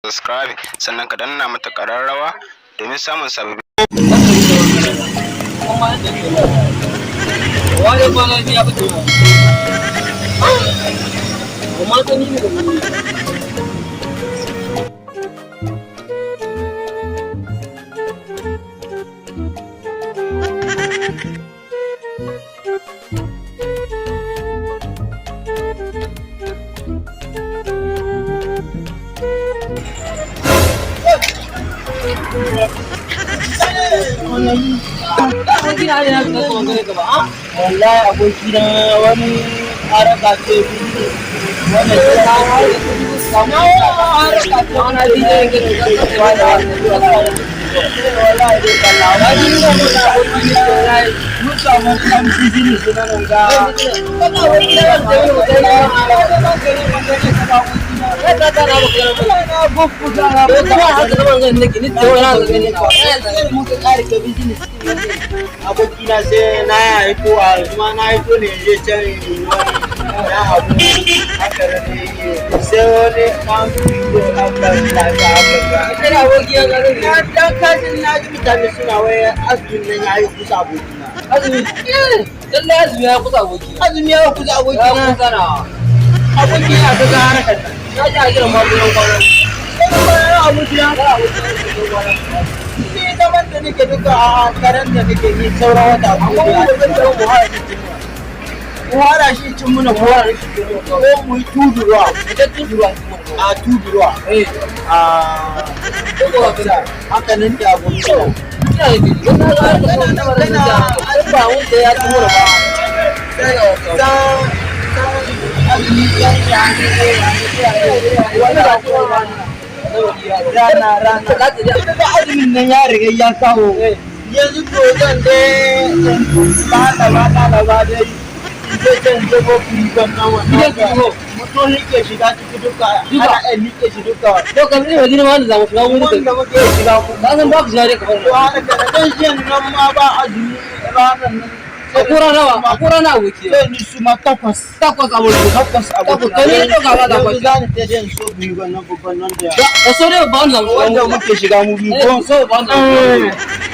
Subscribe, sannan ka danna mata ƙararrawa domin samun sababbin Wani kwana biyu ya fito. Amma ta ni ne da wuri. Wallahi aboki na, wani haraka ce, wani haraka ce, wani wallahi dai kalla wani mun samu ɗan business na nan ga. Abokina, sai na haito a kuma na haito ne je can na abu haka da ne, sai wani ɗan bidiyo ɗan ɗan lafiya haka ga na dan kajin na ji mutane suna wai azumin nan ya yi kusa, abokina. Azumi, lallai azumi ya kusa, aboki. Azumi ya kusa, Ya abokina. kusa na. Abokina, ta ga harkar nan. Na ji a kiran ma gurin kwana. Abokina, ni zaman da nake duka a karen da nake yi, sauran wata 4 mu hara shi cin muna, mu hara shi ko mu yi tuduruwa. Ita tuduruwa. A tuduruwa. Eh. A haka nan da abokina. Ina da gidi. Wannan kana ba wanda ya tura ba. San azumi ya rana rana da azumin nan ya riga ya kawo yanzu, to zan dai ba da ba da ba dai je can jebo firigon nan wannan mutum rike shiga ciki duka, ana iya rike shi duka. To kan ne wajen ma da zamu shiga wani. Wanda muke shiga ku. Ka san ba ku shiga dai kamar. To haka da dan shi nan ma ba azumi ranar nan. A kura nawa? A kura na, aboki? Sai ni su ma takwas. Takwas, aboki. Takwas, aboki. Takwas. To ni to ga ba yanzu za ni ta je in so firigon nan babban nan da Ka so ne ba wanda zamu shiga. Wanda muke shiga mu biyu ko ko so ba wanda zamu shiga.